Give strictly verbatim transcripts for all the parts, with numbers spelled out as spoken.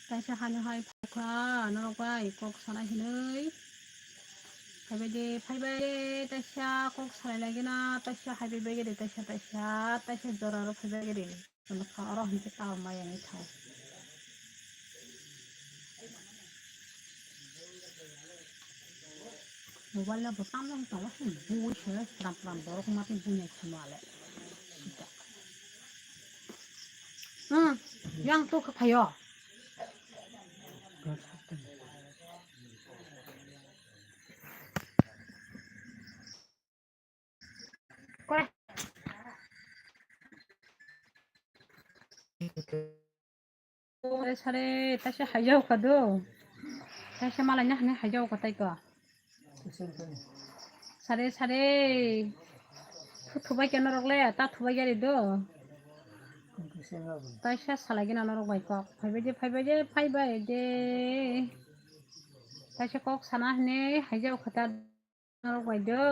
Taisa hani hai phaikha norok bai kok sana hinwi. Phaibai de, phaibai de, taisa kok salai lagina, taisa hai bai bai de, taisa, taisa, taisa jora ro phaibai de. Oro hinkhe ta maya ni thai. Mobile no bwtang bwtang tongo, bui se sram sram borok ma tei bui nai kheno ale. Hmm, yang to kha phaio. Kore. Sare sare, taisa haijao ka do. Taisa malai na hane haijao ka tai ko. Sare sare. Thu thubai keno rok le, ta thubai gari do. Taisa salai gina norok bai kok. Phaibai je, phaibai je, phaibai je. Taisa kok sana hane haijao ka ta. Norok bai do.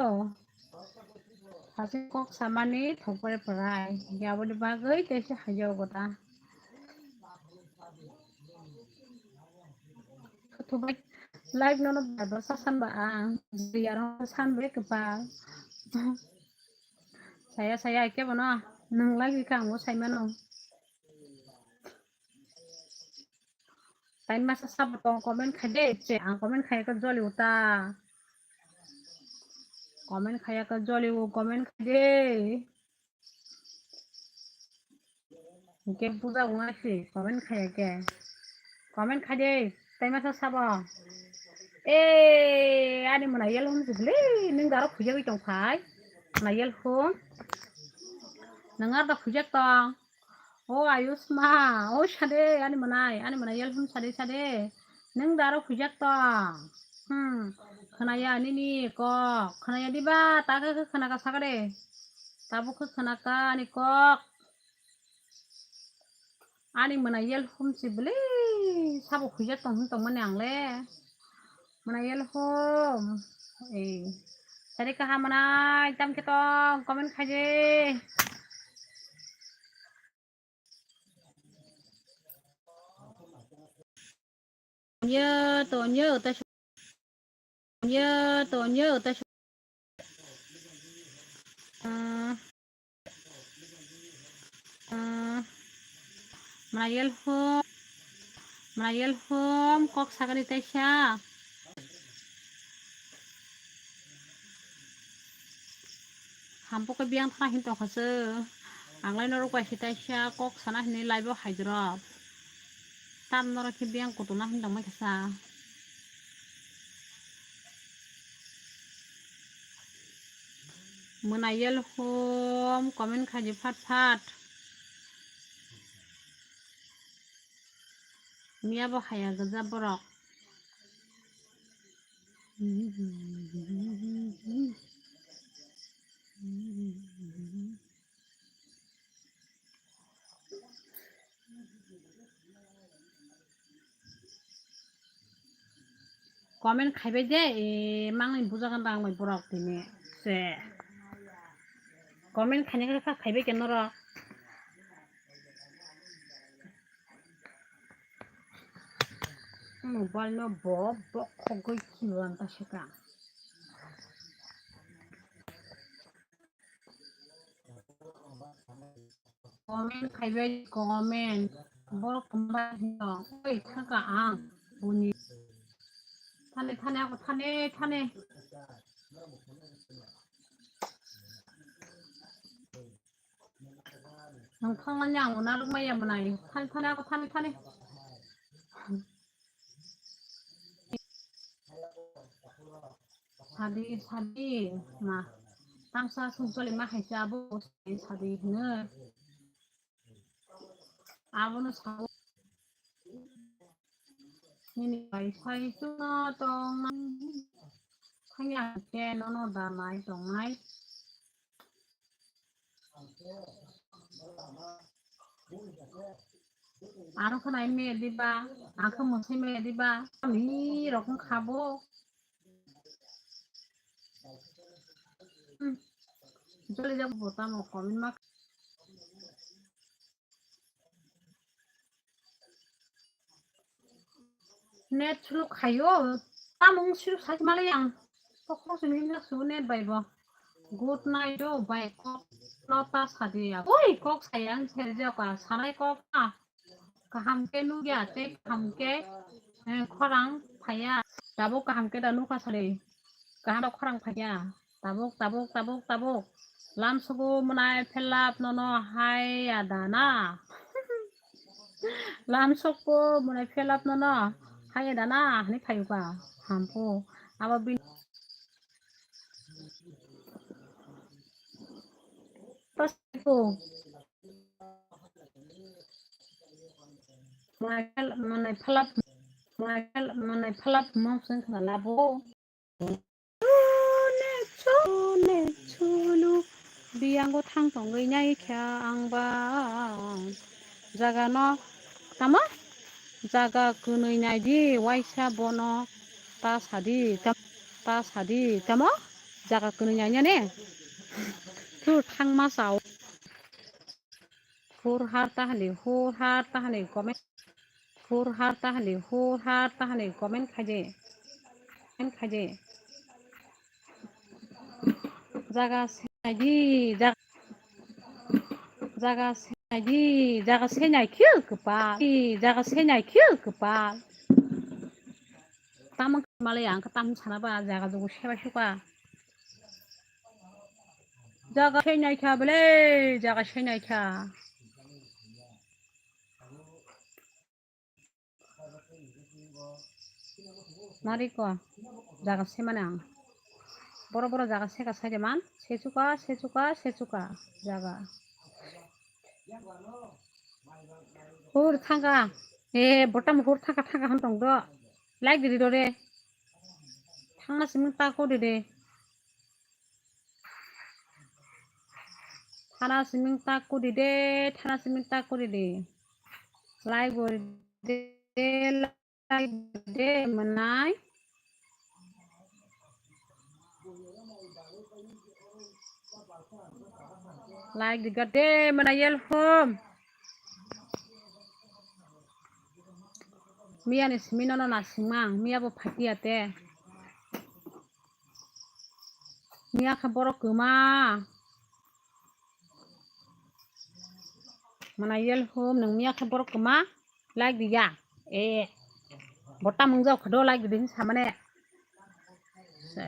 Haste kok samani thokpore prai. Yaboni bagwi tei se hayo gota. Thubai live nono bai bo sasan ba ang. Yarong san bai kwpal. Saya saya ke bono. Nung live ka ang bo sai mano. Tai masa sabo tong comment khai de, che ang comment khai ka joli uta. Comment khai ka joli u comment khai de. Ke puja unga si comment khai ke. Comment khai de, tai masa sabo. Eh, ani mona yel hum sibli, ning daro khujagwi tong khai. Mona yel hum. Nang ar da khujak tong. O Ayushma, o sade, ani manai, ani manai yel hum sade sade. Nung daro khujak tong. Hmm, khwnaya nini kok, khwnaya diba, ta khe khe khwnaka sakade. Tabuk khe khwnaka ani kok. Ani manai yel hum si bwle, sabo khujak tong hwn tongmani ang le. Manai yel hum. Ei. Sari kaha manai, tam khe tong, comment khai de. Nya to nya ta nya to nya ta. Ah. Ah. Manai yel hum. Manai yel hum kok sagani taisa. Hampu khe biyang thana hin tongkha se. Ang lai norok bai se taisa kok sana hinwi live o hai drop. Tam norok khe biyang kutung na hin tongmai kha sa. Mwnai yel hum comment khaidi phat phat. Miya bo haya gajak borok. Comment khaibai de, e, mangni bujagan rang bai borok tini se. Comment khaina khe kha khaibai khe norok. Mobile no bo bokhogwi khiban ta sika. Comment khaibai comment. Borok kwmbai hino. Oi, thaka ang. Buni. Thane, thane, ako thane, thane. Ang thangmani ang uanarok maya mwnai. Thani, thani, ako thani, thani. Sadi, sadi, ma. Tangsa sungcholi ma hai se abo sadi hino. Abono sao. Nini bai sai chwngno tongmani. Thangya hwnkhe nono da nai tongnai. Aro khe nai me diba, ang khe mwsai me diba, ami rok wngkha bo. Hmm. Joli jak bo tamo comment ma. Net sulu khayo. Tamung sulu sai malai ang. Kok kok sini nak sulu net bai bo. Good night do bai kok no ta sadi ya. Oi kok sayang serja ka sanai kok na. Kaham ke nugya tei kaham ke, eh, khorang phaya. Tabuk kaham ke da nukha sari. Kaham da khorang phaya. Tabuk, tabuk, tabuk, tabuk. Lam sugu munai phelap nono hai adana. Lam sokpo munai phelap nono hai adana hani phayuka. Hampu. Abo bin. Pas ko. Manai phalap, manai phalap mok sing khna labo. Chune chune chunu biyango thang tongwi nai kha ang ba. Jaga no tamo? Jaga kwnwi nai di waisa bono ta sadi, ta sadi tamo? Jaga kwnwi nai ne? Thu thang ma sao. Hur har tahali, hur har tahali comment. Hur har tahali, hur har tahali comment khaide. Comment khaide. Jaga senai di, jaga, jaga senai di, jaga senai khiu kwpal. Jaga senai khiu kwpal. Tamo malai ang khe tamo sana ba jaga jugu sebai suka. Jaga senai kha bele, jaga senai kha. Nari ko, jaga semani ang. Boro boro jaga seka saide man, sechuka, sechuka, sechuka jaga. Hur thangka, e, botam hur thangka thangka hwn tong do. Like di do re. Thangna simi ta ko di de. Thana siming tak kudi de, thana siming tak kudi de. Lai gori de, lai gori de, manai. Lai gori de, manai yel hom. Miya ni simi nono nasingma, miya bo phakiya te. Miya khe borok kwma. Mana yel hum nung miya khe borok kwma. Like diya. Eh. Bota mung jao khado like di samane. Se.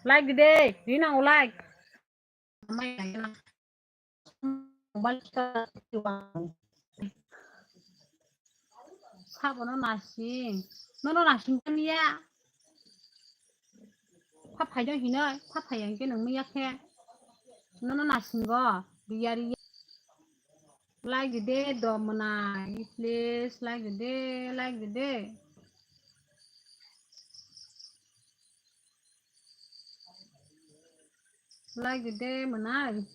Like di de. Di nang like. Sabono nasing. Nono nasing khe miya. Pha phai do hinoi. Pha phai yang khe nung miya khe. Nono nasingo. Riya riya. Like di de do mwnai. Please like di de. Like di de. Like di de mwnai.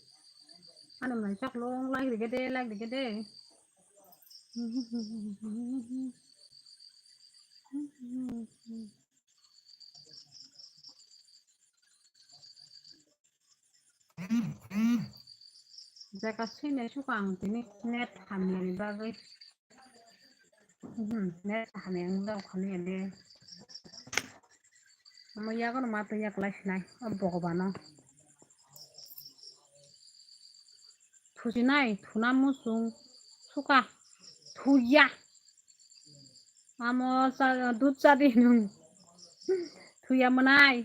Ano mwnai chak long like di de, like di de. Jaga sini suka ang tini net hamya ni bagwi. Mhm, net hamya wng jao khani ede. Omo yagono ma twi yak lai sinai, o Bhagabano. Thusinai, thuna muchung suka, thuya. Amo cha, dud cha di nung. Thuya mwnai.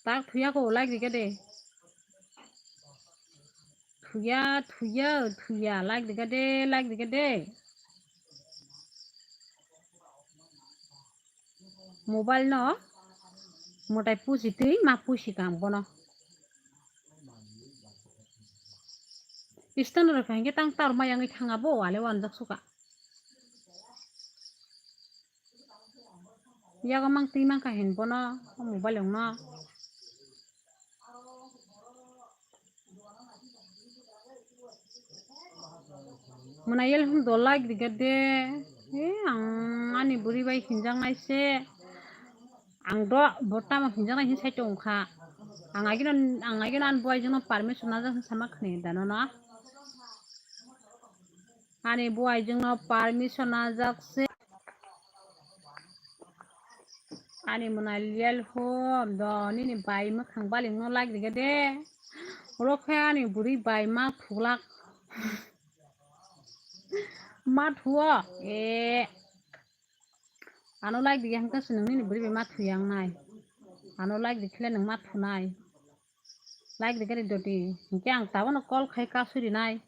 Tak thuya ko like dikhe de. Thuya, thuya, thuya, like dikhe de, like dikhe de. Mobile no motai pusi twi ma pusi kang bono. Stand rok hingke tang tar ma yangwi thang abo wale wanjak suka. Yago mang twi mang kha hin bono o mobile rok no. Mwnai yel hwn do like di gade. E ang ani bwrwi bai hinjak nai se. Ang do bo tamo hinjak nai hin sai tong kha. Ang agino, ang agino ani buai jono permission najak hin sama khne da nono. Ani buaijwngno permission najak se. Ani mwnai liyal hom do nini bai mwkhang balingno like rwgede. Oro khe ani bwrwi bai ma thuklak. Ma thuo. E. Ano like rwya hwnkhe se nini bwrwi bai ma thuya wngnai. Ano like rwkhe le nwng ma thunai. Like rwgede doti. Hinkhe ang tabukno call khai kasui rinai.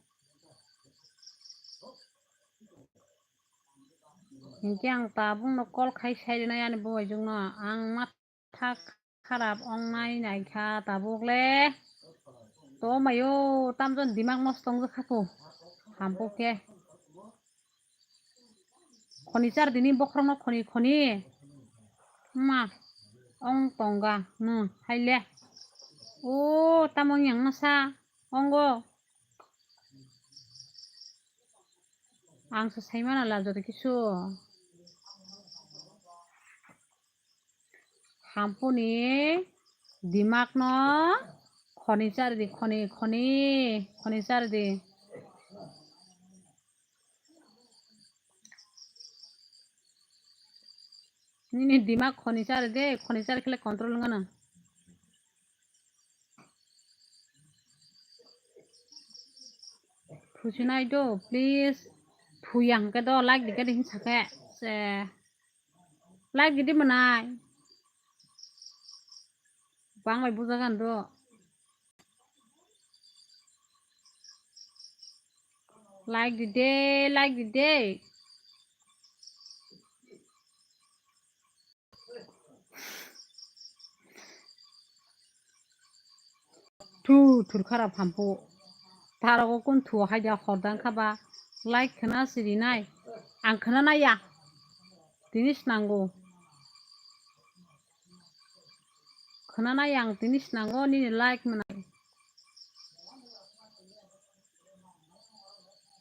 Hinkhe ang tabukno call khai sai rinai ani buaijwngno. Ang matha kharap ongnai naikha tabuk le. Tomayo tamjani dimak nosto wngjak kha kho. Hampu khe. Khoni char dini bokhorokno khoni khoni. Ma. Ong tongga. Hmm. Haile. O tamo yang nasa. Ongo. Ang se saimana la joto kisu. Hampuni dimakno khoni chari di, khoni, khoni, khoni chari di. Nini dimak khoni chari de, khoni chari khle control wngano. Thusinai do, please. Thuya hwnkhe do, like di khe di hinsa khe. Se. Like di di mwnai. Bang bai bujagan do. Like di de, like di de. Thu thur kharap hampu. Tarogo kun thu hai da hordang kha ba. Like khna siri nai. Ang khna nai ya. Tini snango. Khna nai ang tini snango nini like mwnai.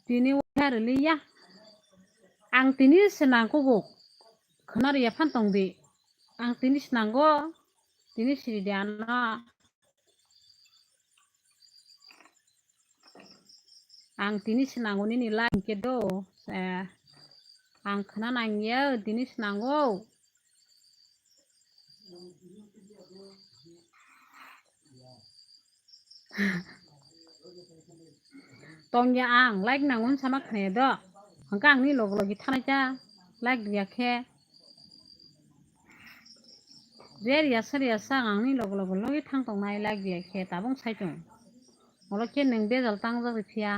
Tini waisa rwliya. Ang tini se nangkugo. Khwna rwya phan tong di. Ang tini se nango. Tini siri di ano. Ang tini se nango nini like hwnkhe do. Eh, ang khwna nangya tini se nango. Tongya ang, like nango hinwi sama khwnaya do. Hwnkhe ang nini logi logi thanai cha, like rwya khe. Je rwya sa rwya sa ang nini logi logi logi thang tongnai, like rwya khe tabuk sai tong. Olo khe nwng bejal tangjak rw phiya.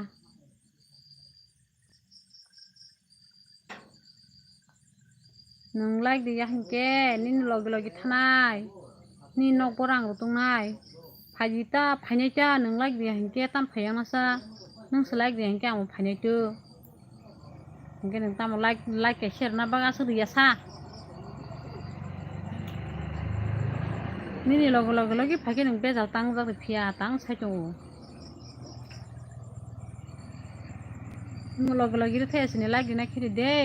Nwng like di ya hinkhe nini logi logi thanai, nini nokbo rang rw tongnai. Phaidi ta phainai ta nwng like di ya hinkhe tam phaiya nasa, nwng se like di ya hinkhe amo phainai tu. Hinkhe nwng tamo like, like kaisa rwna bagwi aswk rwya sa. Nini logi logi logi phaikhe nwng bejal tangjak rw phiya tang sai tongo. Nwng logi logi rw thaya sini like rwna khe rw de.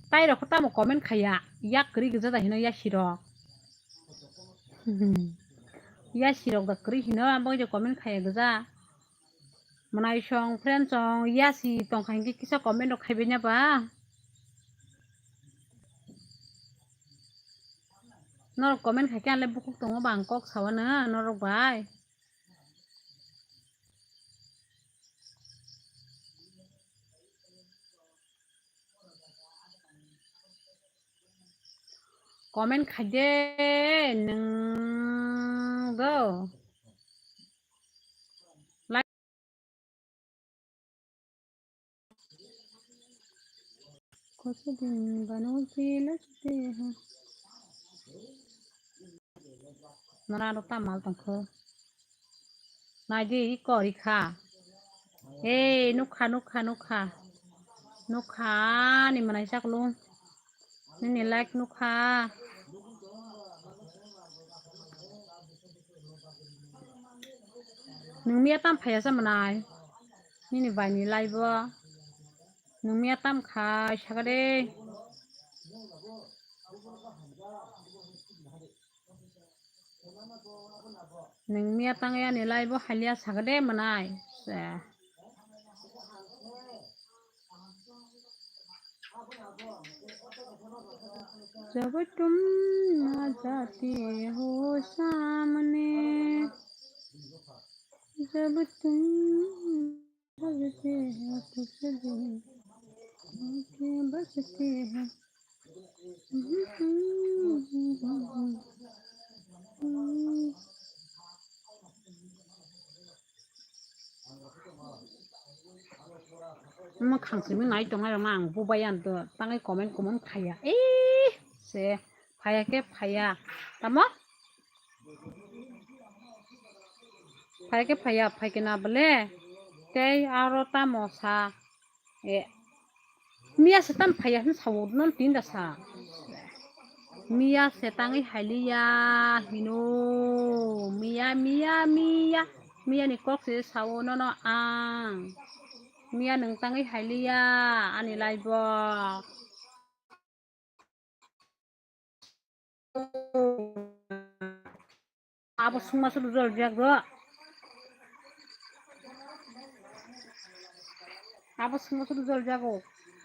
Tai rok tamo comment khaya, yak kwrwi gwja da hino yasi rok. Yasi rok da kwrwi hino, abo je comment khaya gwja. Mwnai song, friend song, yasi tong kha hinkhe kisa comment rok khaibai nya ba. Norok comment khaikhe ang le bukhuk tongo ba ang kok sawa no norok bai. Comment khaide nwng do. Kosodin bano jila chute ha. Nora rok ta mal tongkho. Naidi iko rikha. Ei nukha nukha nukha. Nukha ni mwnai chaklung. Nini like nukha. Nwng miya tam phaiya sa mwnai. Nini bai ni like bo. Nwng miya tam khai saka de. Nwng miya tangwi ani live o haliya sakha de mwnai. Se. जब तुम आ जाते हो सामने, जब तुम Omo khangchimi nai tongnai rok ang bubai ang do tangwi comment comment khaiya. Eh, se phaiya khe phaiya. Tamo? Phai khe phaiya, phai khe na bole. Tei aro tamo sa. E, miya se tam phaiya hin sao non tin da sa. Miya se tangwi hailiya hino. Miya, miya, miya. Miya ni kok se sao nono ang. Miya nwng tangwi hailiya ani live o. Abo sungma sulu jol jago. Abo sungma sulu jol jago.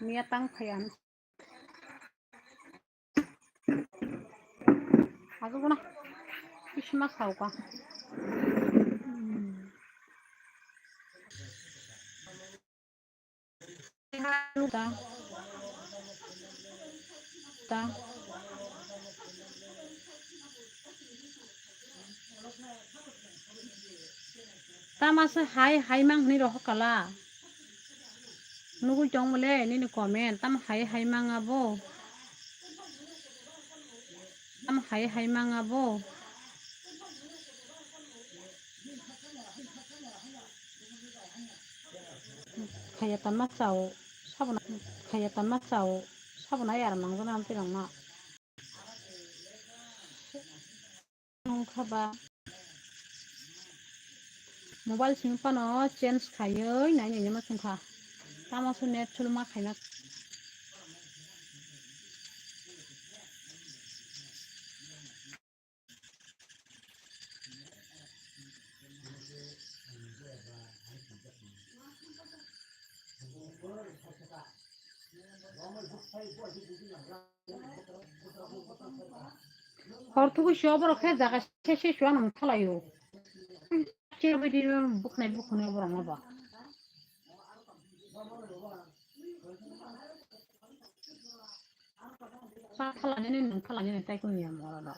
Miya tang phaiya. Ago guna. Isma sauka. Ta. Ta. Tama se hai, hai mang hwnwi rohor kala. Nugui tong mole nini comment. Tama hai, hai mang abo. Tama hai, hai mang abo. Khaya tanma chao, sabona, khaya tanma chao, sabona yar mangjana amtwi rokno. Nungkha ba. Mobile simi phano change khaiwi nai nai ma sungkha. Tamo su net sulma khaina. Hor thuku si oborok khe jaga se se suan ang thalaio. Che bidi bukhnai bukhunai oborok no ba. Sa thalani ni nwng thalani ni tai kunu ya moro no.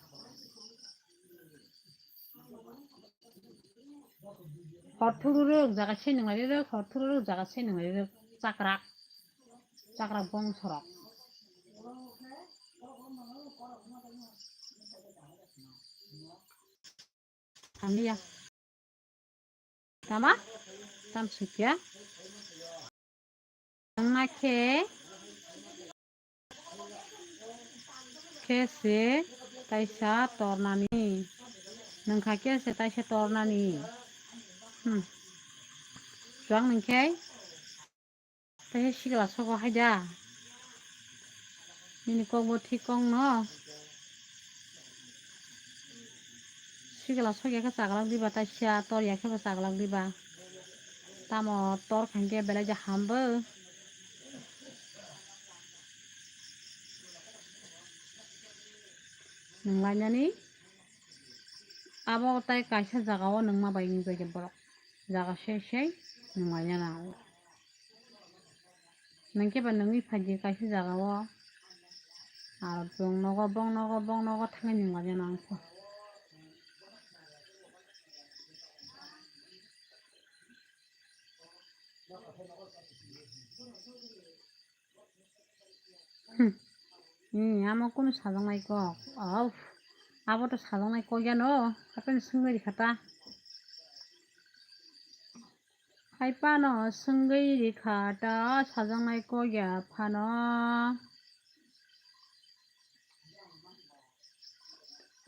Hor thuru rok jaga se nwng lai rok, hor thuru rok jaga se nwng lai rok, chakra, chakra bongso rok. Hamya. Tama? Tam sukya. Nangna khe, khe se taisa tornani. Nangkha khe se taisa tornani. Hmm. Chuang nangkhe. Tei sikla sogo hai da. Nini kok bo thik kok no. Sikla sokya khe chaglak diba taisa, tor ya khe bo chaglak diba. Tamo tor khankhe belai ja hambo. Nwng lainani abo tai kaisa jaga o nwngma bai wngwi borok jaga sei sei nwng lainani. Nwng khe ba nwngwi phaidi kaisa jaga o, aro bong nogo, bong nogo, bong nogo thangwi nwng lainani ang khe. Hmm. Hmm, amo kunu sajaknai kok. Au. Abo to sajaknai kok yano. Hapen swngwi rikha ta. Hai phano swngwi rikha ta sajaknai kok ya phano.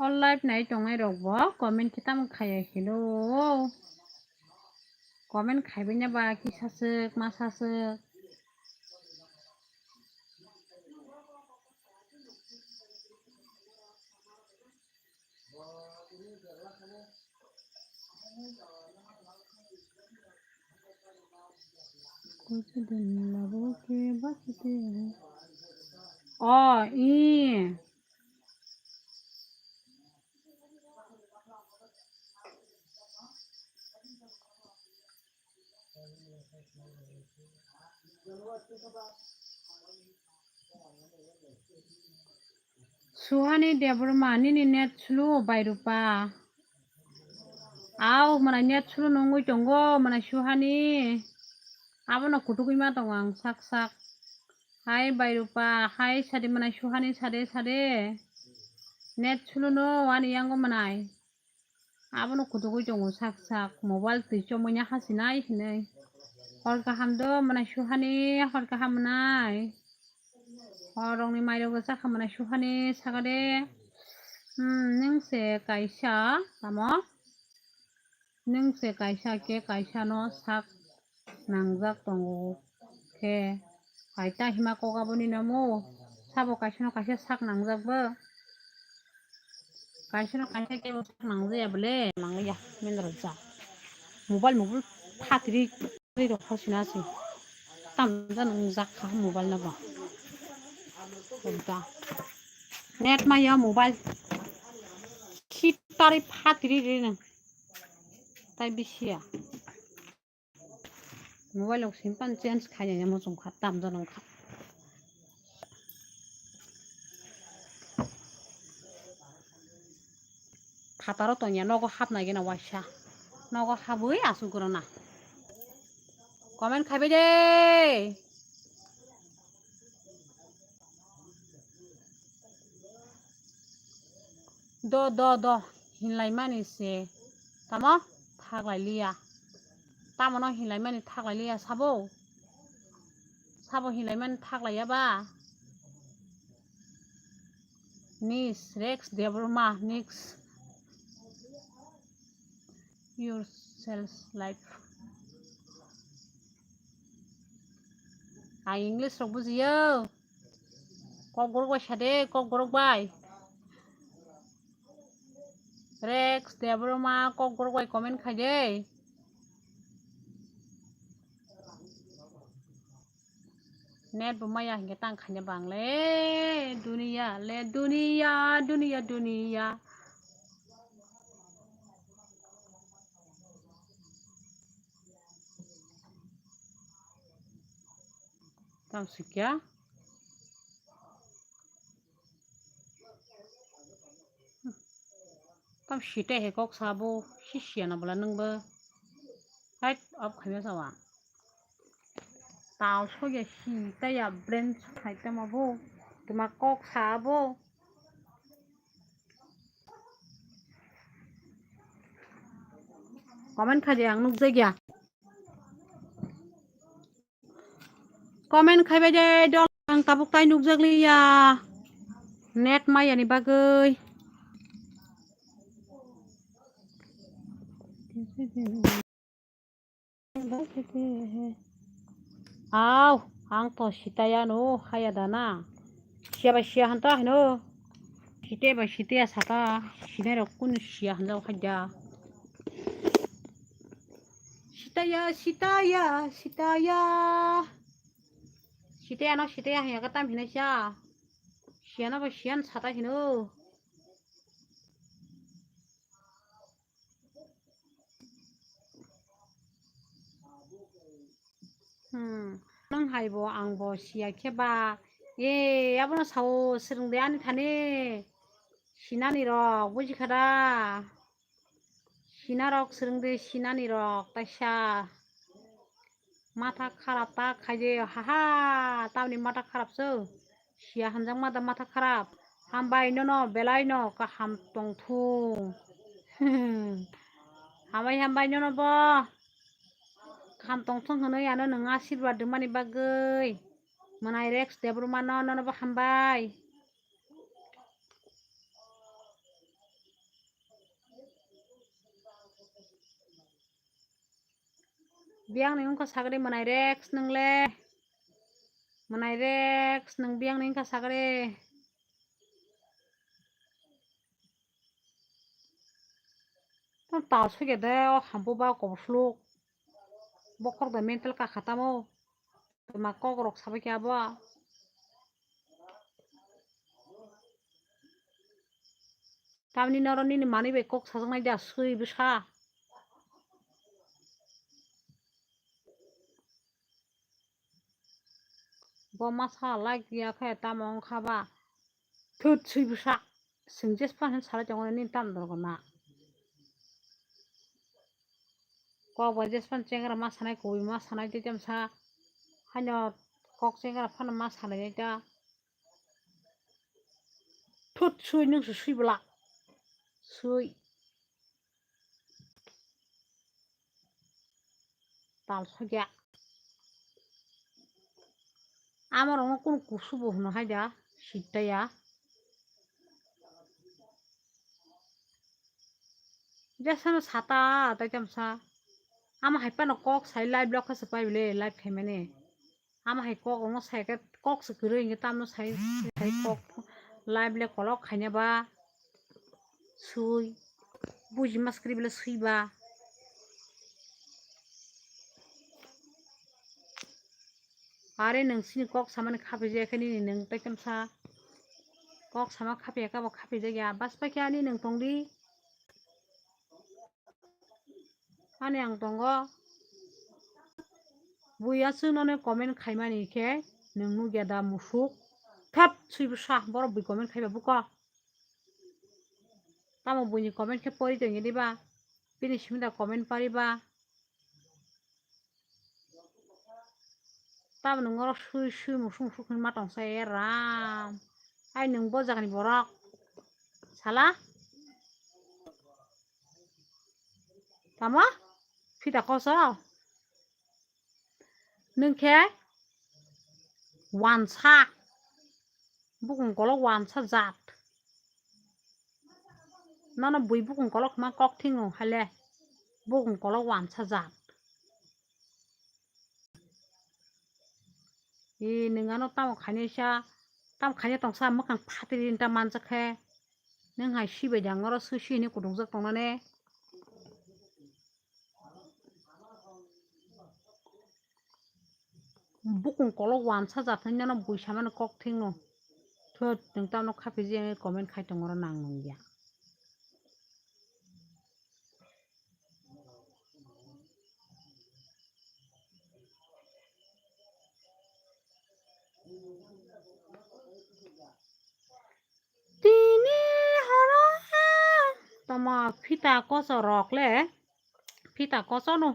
O live nai tongnai rok bo comment khe tamo khaya hino. Comment khaibai na ba kisa swk masa swk. Kuchi din labo ke bachite hai. Oh, i. Suhani Debbarma, nini net slow bai Rupa. Au, mana net slow nungwi tongo, mana Suhani. Abono kutugwi ma tongo ang sak sak. Hai bai Rupa, hai sadi mana Suhani sade sade. Net slow no ani yango manai. Abono kutugwi tongo sak sak, mobile twi chomwi ya hasinai hinwi. Hor kaham do, mwnai Suhani, hor kaham mwnai. Horrokni mairok rwchapkha mwnai Suhani, sakade. Hmm, nwng se kaisa, tamo? Nwng se kaisa khe kaisano sak nangjak tongo khe, kaita hima kok aboni namo sabo kaisano kaisa sak nangjak bo, kaisano kaisa kebo sak nangjaya bole, nangya mendra ja. Mobile mobile phatri rok khosina se tamja nangjak kha mobile no bo. Net maya mobile khitari phatri rino. Tai bisiya. Mobile rok sim pan change khainai mo chwng kha tam jano wngkha. Phataro tongya nogo hapnai gena waisa. Nogo habwi asuk rwna. Comment khaibai de. Do, do, do, hinlaimani se. Tamo? Thaklai liya. Tamono hinlaimani thaklai liya sabo? Sabo hinlaimani thaklaiya ba? Nis, Rex Debbarma, Nis. Your sales life. Ang English rok bujiyo. Kokborok bai sade, Kokborok bai. Rex Debbarma Kokborok bai comment khai de. Net bo maya hinkhe tang khaina bang le duniya, le duniya, duniya, duniya. Tang sikya. Tam site he kok sabo, si siana bwla nwngbo. Hai, off khaima sawa. Tal soya sitaya brain sukhlai tamo bo. Tuma kok sabo. Comment khaidi ang nukjakya. Comment khaibai de dol, ang tabuk tai nukjakliya. Net mayani bagwi. Aw, ang to sitaya no haya dana. Siya bai siya hanta hino. Site bai sitaya saka. Sinai rok kunu siya hanja hajja. Sitaya, sitaya, sitaya. Sitaya no sitaya hanya katam hinai sa. Siya no ba siyan sata hino. Hmm, nwng hai bo ang bo siya khe ba. E, abono sao swrwng de ani thani. Sinani rok, buji kha da? Sinarok swrwngdi, sinanirok taisa. Matha kharap ta khaidi, haha, tamni matha kharap se. Siya hamjakma da matha kharap. Hambai nono belaino kaham tongthung. Hambai, hambai nono bo. Kaham tongthung hwnwi ano nwng asirwad rwmani bagwi. Mwnai Rex Debbarma no nono bo hambai. Biyang ni wngkha sagri mwnai Rex nwng le. Mwnai Rex nwng biyang ni wngkha sagri. Tam Tal sugede o hampu ba kobor suluk. Bokhorok da mental kakha tamo. Tuma kok rok sabai khe abo. Tamni noro nini manwi bai kok sajaknai da swi bwsa. Bo masa like ya khe tamo wngkha ba. Thut swi bwsa. Sing jespan hin salai tongo nini tam dorgo na. Kok bai jespan chengra ma sanai, kubui ma sanai, tei tamsa haino kok chengra phano ma sanai ta. Thut swi nung su swi bwla. Swi. Tal sokya. Amorokno kunu kusu bo hwno hai da, sitta ya. Jesano sata, tai tamsa. Ama hai phano kok sai live log khe se pai bile, live khaimani. Ama hai kok ono sai khe kok se kwrwi hwnkhe tamno sai, sai kok live le kolok khaina ba swi. Buji maskri bile swi ba. Are nwng sini kok samani khapijak khe nini nwng tai tamsa. Kok sama khapijak khe bo khapijak ya. Bas pai khe ani nwng tong di. Ani ang tongo. Bui aswk nono comment khaimani khe nwng nukya da musuk. Thap swi bwsa borok bui comment khaiba buko. Tamo buini comment khe pori tongya diba? Bini simi da comment pariba? Tamo nwng oro sui sui musuk musuk hinwi ma tongsa e ram. Ai nwng bo jagani borok. Sala? Tamo? Phita koso? Nwng khe wansa. Bukung kolok wansa jat. Nono bui bukung kolok ma kok thingo hale. Bukung kolok wansa jat. E, nwng ano tamo khainai sa, tamo khainai tongsa mwkhang phatri nta manjak khe. Nwng hai sibai jang oro sui sui hinwi kudungjak tongnani. Bukung kolok wansa jat hinwi nono bui samani kok thingno. Thut, nwng tamo khapiji wngwi comment khai tongo oro nang nungya. Tini horo ha. Tamo phita koso rok le, phita koso no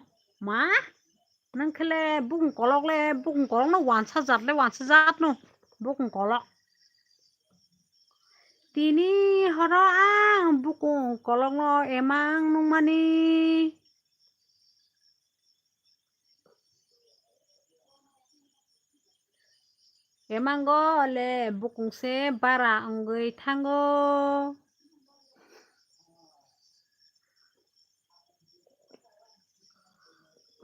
ma. Nang khe le bukung kolok le, bukung kolok no wansa jat le, wansa jat no bukung kolok. Tini horo ang bukung kolok no emang nungmani. Emango le bukung se bara wngwi thango.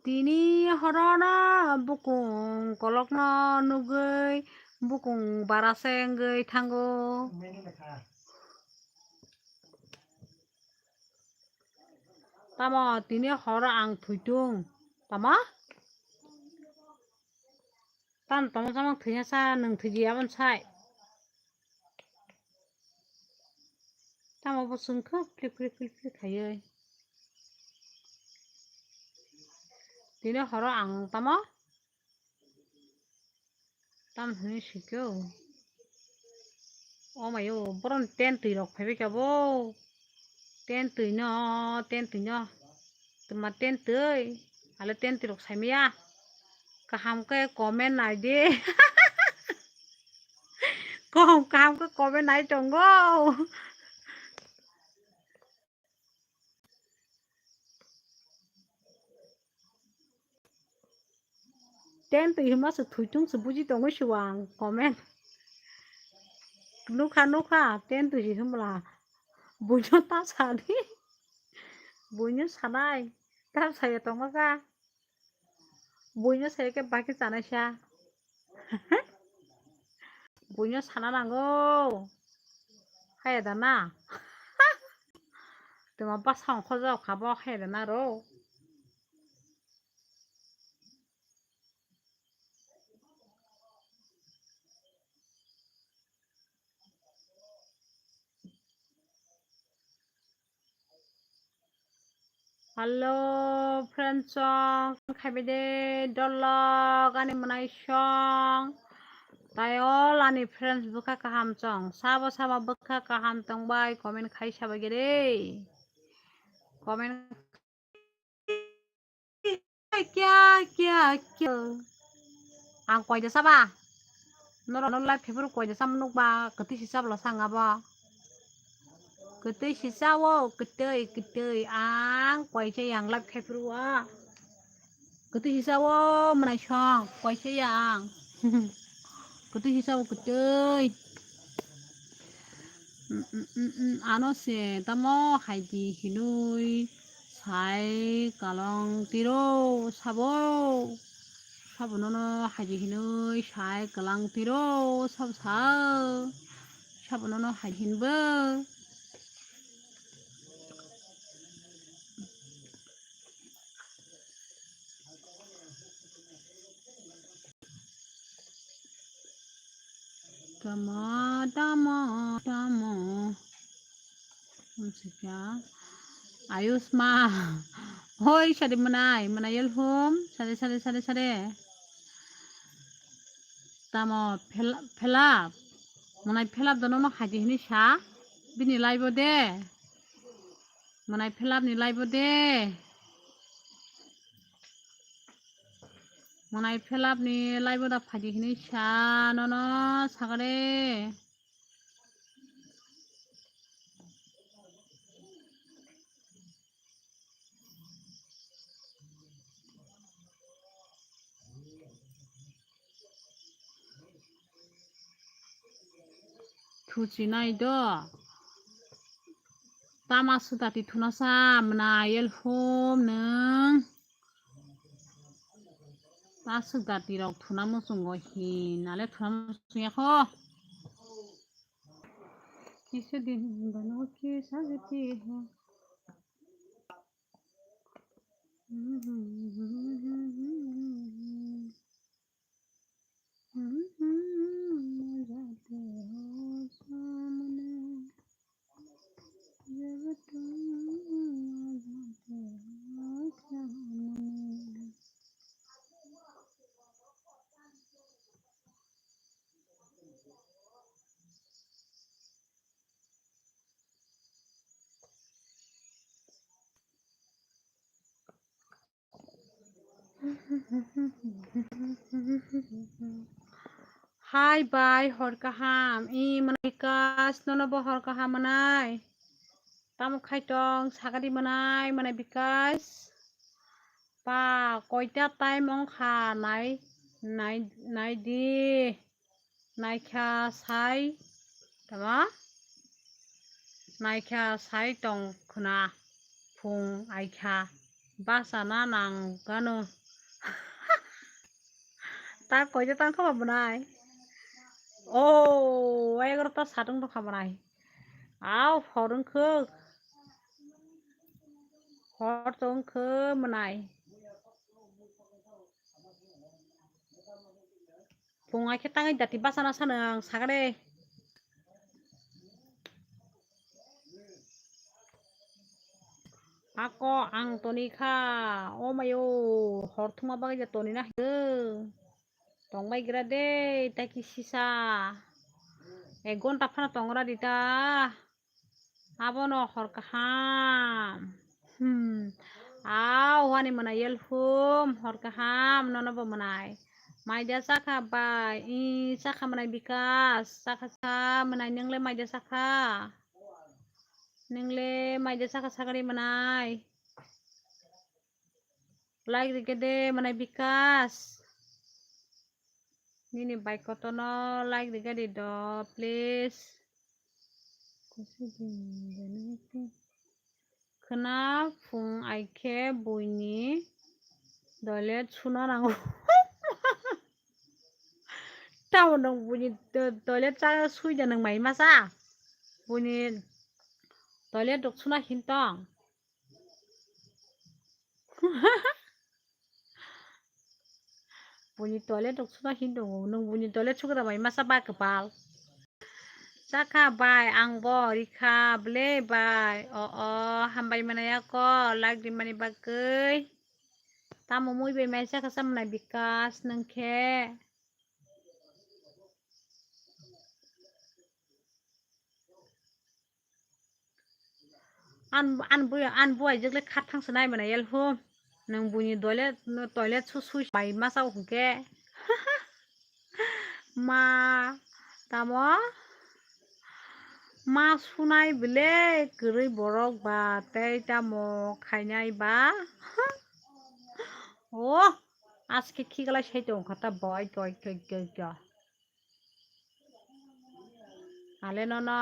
Tini horono bukung kolokno nugwi bukung bara se wngwi thango. Tamo tini horo ang thwitung. Tamo? Tamo tamo tamo thwina sa nwng thwiji aboni sai. Tamo bo chwng khe flip flip flip flip khaiwi. Tini horo ang tamo? Tam hwnwi sikhe o. O mayo, boron ten twi rok phaibai kha bo. Ten twi no, ten twi no. Twma ten twi. Ale ten twi rok saimaya. Kaham khe comment nai di. Kaham, kaham khe comment nai tongo. Ten twi hwnba se thwitung se buji tongwi se ang comment. Nukha, nukha, ten twi se hwnbla buino ta sadi. Buino sanai, ta saya tongma kha. Buino saya khe bakhe chanai sa. Buino sana nango. Haya da na. Tuma bwsang khojak kha bo khe rwna rw. Hello, friends song, khaibai de dolok, ani mwnai song. Tai all ani friends bwkha kaham chong. Sabo sabo bwkha kaham tongbai, comment khai sabai gede. Comment kya, kya, kya. Ang koida saba? Norok no live phaiphuru koida sama nukba, kwtwi si chabla sanga bo. Kwtwi si chawo, kwtwi, kwtwi. Ang koisa yang live khaiphuru o. Kwtwi si chawo, mwnai song, koisa yang. Kwtwi si chawo, kwtwi. Mm, mm, mm, mm, ano se tamo haidi hinui sai kalang tiro sabo. Sabo nono haidi hinui sai kalang tiro sabo sa. Sabo nono haidi hinbo. Tamo, tamo, tamo. Ang sikha. Ayushma. Hoi, sari mwnai, mwnai yelhum. Sari, sari, sari, sari. Tamo, phela-, phelap. Mwnai phelap dono no haidi hinui sa. Bini live o de. Mwnai phelap ni live o de. Mwnai phelap ni live o da phaidi hinui sa nono sagare. Thuchi nai do. Tama sudati thuna sa mwnai yelhum nwng. Ta sudati rok thuna muchungo hin ale thuna muchung ya kho. Kisu din bano ki sajati ho. Hai bai, hor kaham. I mwnai Bikas, nono bo hor kaham mwnai. Tamo khai tong, sagadi mwnai, mwnai Bikas. Pa, koita time wngkha nai, nai, nai di. Naikha sai, tama? Naikha sai tong khwna phung aikha basa na nang gano. Ta koita tang kha ba bwnai? O, egarota satung tong kha bwnai. Au, hor wngkha. Hor tong kha bwnai. Phung aikhe tangwi dati bachana sano ang sagade. Ako ang toni kha, o mayo, hor thuma bagwi ja toni na hwnkhe. Tongbai gra de, taki sisa. Ek gonta phano tongra dita. Abono hor kaham. Hmm. Au, wani mwnai yelhum, hor kaham, nono bo mwnai. Maida chakha bai, i chakha mwnai Bikas, chakha cha mwnai, nwngle maida chakha. Nwngle maida chakha sagari mwnai. Like rikhe de mwnai Bikas. Nini bai kotono like rikhe di do, please. Khwna phung aikhe buini toilet suna nango. Tamo nwng buini to-, toilet cha suida nwng mai masa? Buini Toilet rok suna hin tong. Buini toilet rok suna hin tongo. Nwng buini toilet sukra bai masa ba kwpal. Chakha bai, ang bo rikha, ble bai. O, o, hambai manaya ko, like rimani bagwi. Tamo mui bai mai chakha sa manai Bikas, nwng khe. An, an bui, an buai jikle khat thang se nai mane yel hu. Nwng buini toilet, toilet su sui bai masa hwnkhe. Ma, tamo? Ma sunai bile kwrwi borok ba tei tamo khainai ba? O, aske khiklai sai tongkha ta boi, goi, goi, goi, goi. Ale nono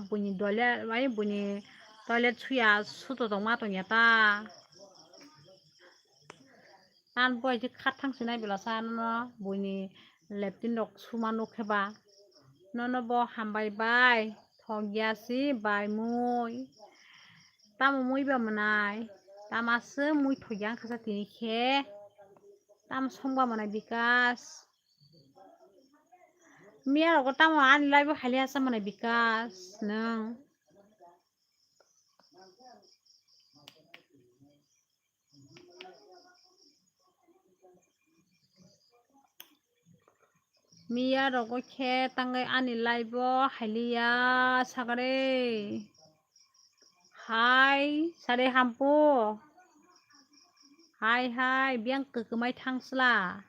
buini toilet, ai buini toilet suya suto tongma tongya ta. An boi je khat thang sinai belasa nono buini leptin rok suma nukhe ba. Nono bo hambai bai, thokya si bai mui. Tamo mui ba mwnai, tama se mui thokya wngkha sa tini khe. Tamo songba mwnai Bikas. Miya rogo tamo ani live o haili asa mwnai Bikas nwng. Miya rogo khe tangwi ani live o hailiya sagare. Hai, sare hampu. Hai, hai, biyang kwkwmai thangsla.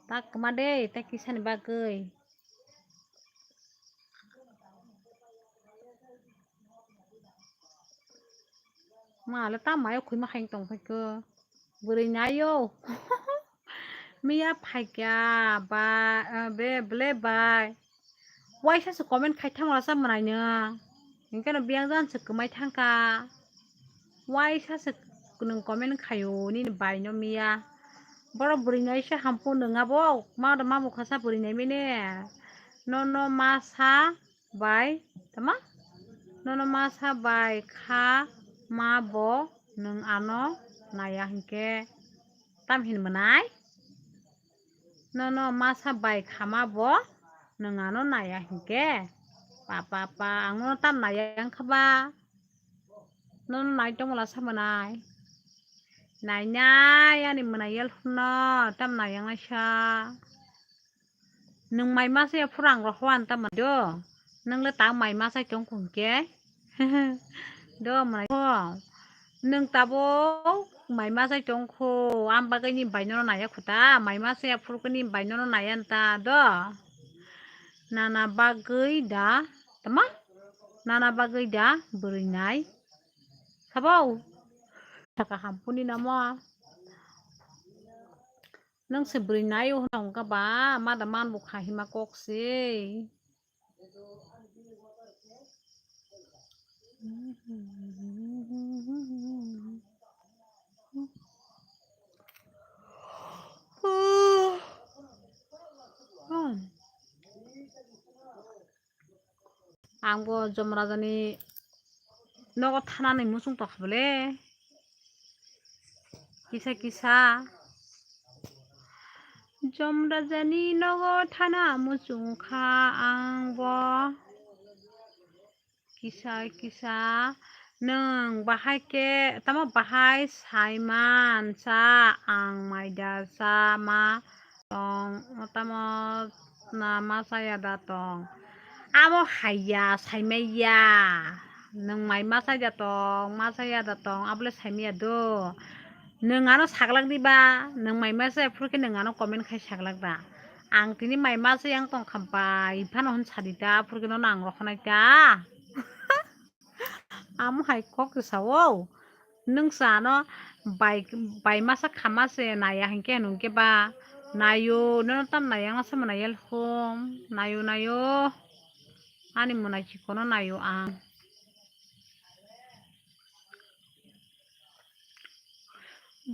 Ta kwma de, ta kisani bagwi. Ma le ta mayo khwi ma khaing tong phai kho. Bwrwi nayo. Miya phaikya ba, eh, be, ble bai. Waisa se comment khai thang wala sa mwnai no. Hinkhe no biyang jan se kwmai thangkha. Waisa se nwng comment khaio nini bai no miya. Borok bwrwi naisa hampu nwng abo. Ma da ma bukha sa bwrwi nai mene. Nono masa bai, tama? Nono masa bai kha ma bo nwng ano naya hinkhe tam hin mwnai? Nono masa bai kha ma bo nwng ano naya hinkhe? Pa, pa, pa, ang nono tam naya wngkha ba? Nono nai tongmala sa mwnai? Nainai ani mwnai yel phunno tam naya wngnaisa. Nwng mai masa ya phuru ang rok hoan ta mano. Nwng le ta mai masa tong khun khe. Do mwnai kho. Nwng tabo mai masa tong kho. Am bagwi ni bai nono naya kho ta. Mai masa ya phuru khe ni bai nono naya ta do. Nana bagwi da. Tama? Nana bagwi da bwrwi nai. Sabo. Saka hampuni namo. Nwng se bwrwi naio hwnna hwnkha ba, ma da man bo kha hima kok se. Ang bo Jomrajani nogo thanani muchung tongkha bole. Kisa kisa. Jomrajani nogo thana muchung kha ang bo. Kisa kisa. Nwng bahai khe, tamo bahai saiman cha ang maida cha ma tong, tamo na ma chaya da tong. Amo haiya, saimaiya. Nwng mai ma chaya da tong, ma chaya da tong, abole saimaiya do. Nwng ano saglak di ba, nwng mai ma chaya phuru khe nwng ano comment khai saglak da. Ang tini mai ma chaya wng tong kha bai, phano hwn sadi ta, phuru khe nono ang rohornai ta. Amo hai kok se sao. Nwng sa ano bai, bai masa khama se naya hinkhe, hinkhe ba naio, nono tam naya wngna sama naya lhom, naio, naio. Ani mwnai chikono naio ang.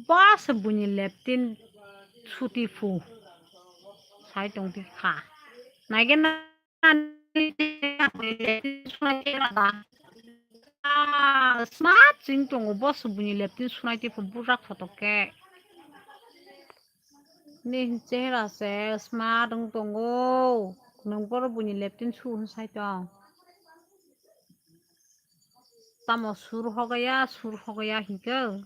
Ba se buini leptin suti phu. Sai tong ti kha. Naikhe na. Ani leptin sunai khe rada. Ah, smart chwng tongo, boss buini leptin sunai tei bujak photo khe. Nini chehra se smart wng tongo. Nwng boro buini leptin su hwn sai tong. Tamo sur hogaya, sur hogaya hinkhe.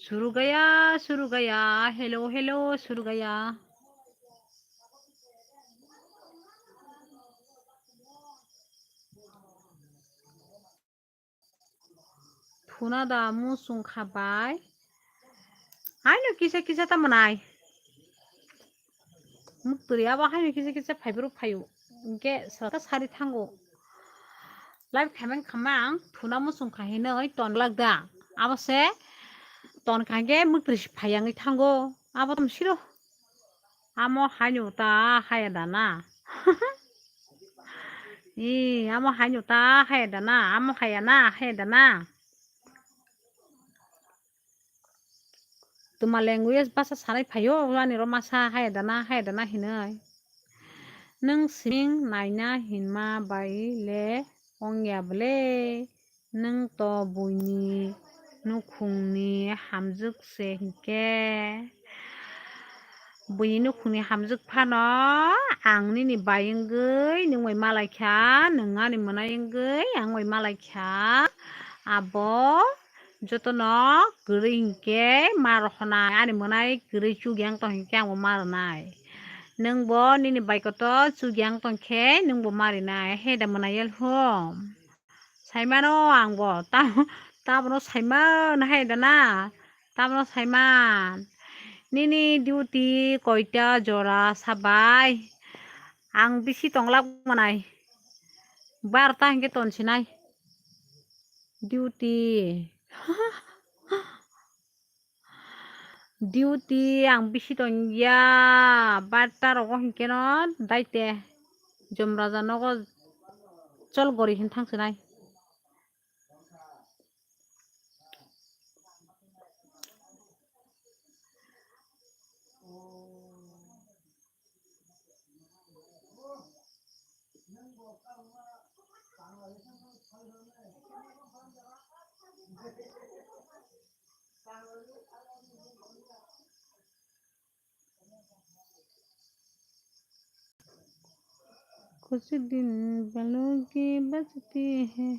Sur gaya, sur gaya, hello, hello, sur gaya. Thuna da muchung kha bai. Haino kisa kisa tamo nai. Muktwrwi abo haino kisa kisa phaibrwk phaio. Hinkhe sata sari thango. Live khaimang khamang thuna muchung kha hinwi ton glak da. Abo se ton kha hinkhe muktwrwi si phai yangwi thango. Abo tamo siro. Amo haino ta haya da na. Ee, amo haino ta haya da na. Amo haya na, haya da na. Twma language basa sanai phaio, ani ro masa haya da na, haya da na hinwi. Nwng siming naina hinma bai le wngya bwle? Nwng to buini nukhungni hamjwk se hinkhe. Buini nukhungni hamjwk phano ang nini bai wngwi nwng bai malaikha, nwng ani mwnai wngwi ang bai malaikha. Abo jotono kwrwi hinkhe ma rohornai, ani mwnai kwrwi chugyang tong hinkhe ang bo ma rwnai. Nwng bo nini bai kotor chugyang tong khe nwng bo ma rinai, he da mwnai yal hum. Saimano ang bo, ta-, tabono saiman hai da na, tabono saiman. Nini duty koita jora sabai? Ang bisi tonglak manai. Barta hinkhe tonsinai. Duty. Duty ang bisi tongya, barta rogo hinkhe no daite Jomraja nogo chol gori hin thangsinai. कुछ दिन बलों के बसते हैं,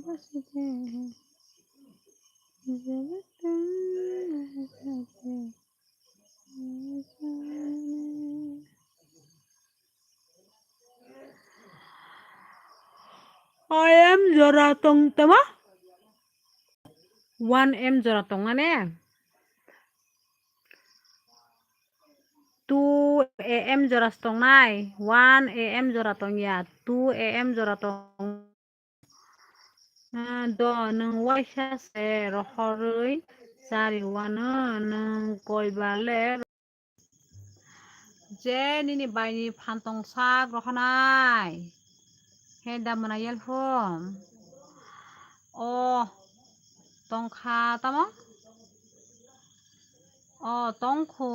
बसते हैं, जब तुम आ जाते। O M jora tong tama? One M jora tong mane? Two A M jora tongnai, one A M jora tongya, two A M jora tong. Ah, do nwng waisa se rohorwi chari wano, nwng koiba le je nini baini phantong sak rohonai. He da mwnai yal hum. O tongkha tamo? O tongkhu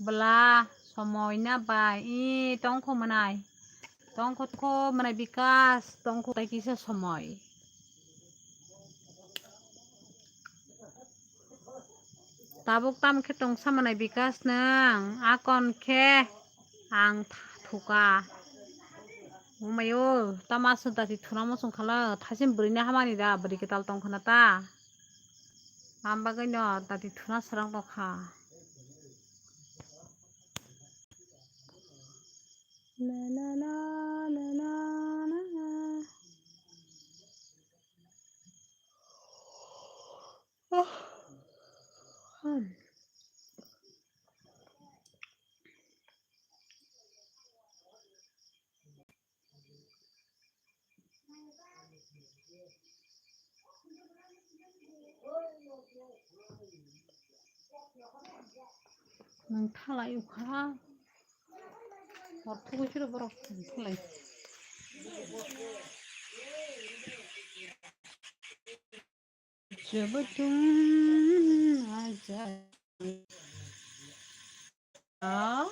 bwla somoi na bai? I tongkhu mwnai. Tongkhu, tongkhu mwnai Bikas, tongkhu tai kisa somoi. Tabuk tamo khe tongsa mwnai Bikas nwng, akon khe ang thuka. Umayo, tamo aswk dati thuna muchung khala, thaisin bwrwini hamani da, bwrwi kwtal tong khna ta. Am bagwino dati thuna swrang tong kha. Na, na, na, na, na, na, na. Oh. Hmm. Nwng thalai ukha. Hor thugwi siro borok thalai. जब तुम आ जाओ।